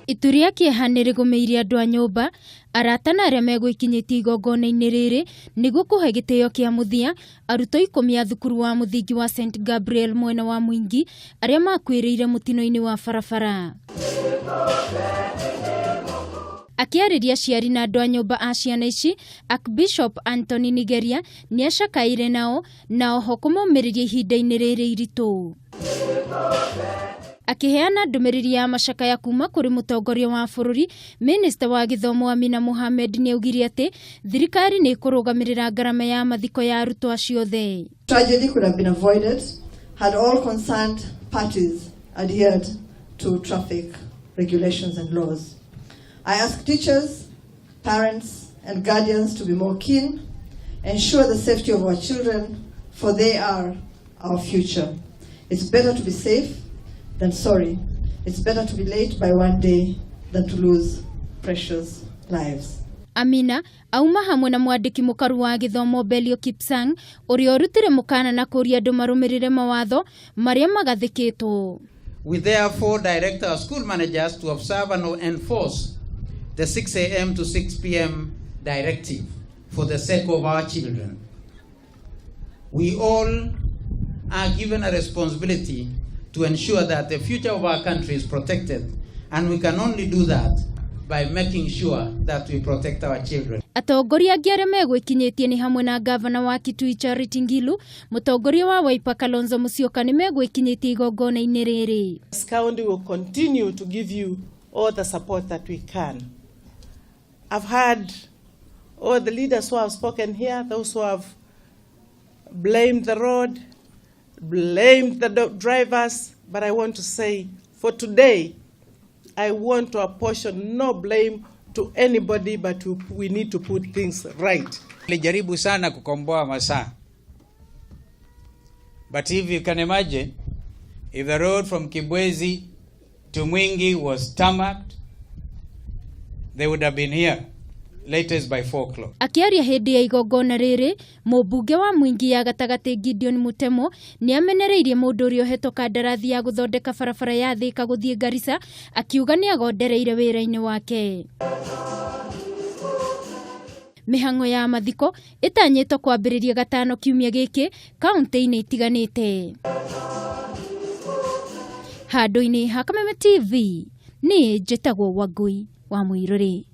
Itu rĩa kĩeha nĩ rĩgũmĩire andũ a nyũmba, arata na arĩa megwĩkinyĩtie igongona-inĩ rĩrĩ nĩguo kũhe gĩtĩo kĩa mũthia arutwo 10 a thukuru wa mũthingi wa St Gabriel mwena wa Mwingi arĩa makuĩrĩire mũtino-inĩ wa barabara. Akĩarĩria aciari na andũ a nyũmba a ciana ici, Archbishop Anthony Nigeria nĩ acakaire nao na oho kũmomĩrĩria ihinda-inĩ rĩrĩ iritũ. Akĩheana ndũmĩrĩri ya macakaya kuma kũrĩ mũtongoria wa bũrũri, minista wa gĩthomo Amina Mohamed nĩ augire atĩ thirikari nĩ ĩkũrũgamĩrĩra ngarama ya mathiko ya arutwo acio othe. Tragedy could have been avoided had all concerned parties adhered to traffic regulations and laws. I ask teachers, parents, and guardians to be more keen, ensure the safety of our children, for they are our future. It's better to be safe than sorry. It's better to be late by one day than to lose precious lives. Amina auma hamwe na mwandĩki mũkaru wa gĩthomo Belio Kipsang ũrĩa ũrutire mũkana na kũria andũ marũmĩrĩre mawatho marĩa magathĩkĩtwo. We therefore direct our school managers to observe and enforce the 6 a.m. to 6 p.m. directive for the sake of our children. We all are given a responsibility to ensure that the future of our country is protected, and we can only do that by making sure that we protect our children. Atongoria angĩ arĩa megwĩkinyĩtie nĩ hamwe na gavana wa Kitui Charity Ngilu, mũtongoria wa Wiper Kalonzo Musyoka nĩ megwĩkinyĩtie igongona-inĩ rĩrĩ. This county will continue to give you all the support that we can. I've had all the leaders who have spoken here, those who have blamed the road, blamed the drivers, but I want to say for today, I want to apportion no blame to anybody, but we need to put things right. Nilijaribu sana kukomboa masaa. But if you can imagine, if the road from Kibwezi to Mwingi was tarmacked, they would have been here latest by 4 o'clock. Akĩaria hĩndĩ ya igongona rĩrĩ, mũmbunge wa Mwingi ya gatagatĩ Gideon Mutemo nĩ amenereirie mũndũ ũrĩa ũhetwo kandarathi ya gũthondeka barabara ya Thika gũthiĩ Garissa, akiuga nĩ agondereire wĩra-inĩ wake. Mĩhang'o ya mathiko ĩtanyĩtwo kwambĩrĩria gatano kiumia gĩkĩ kaunti-inĩ itiganĩte. Handũ-inĩ ha Kameme TV, niĩ njĩtagwo Wangui wa Mũirũrĩ.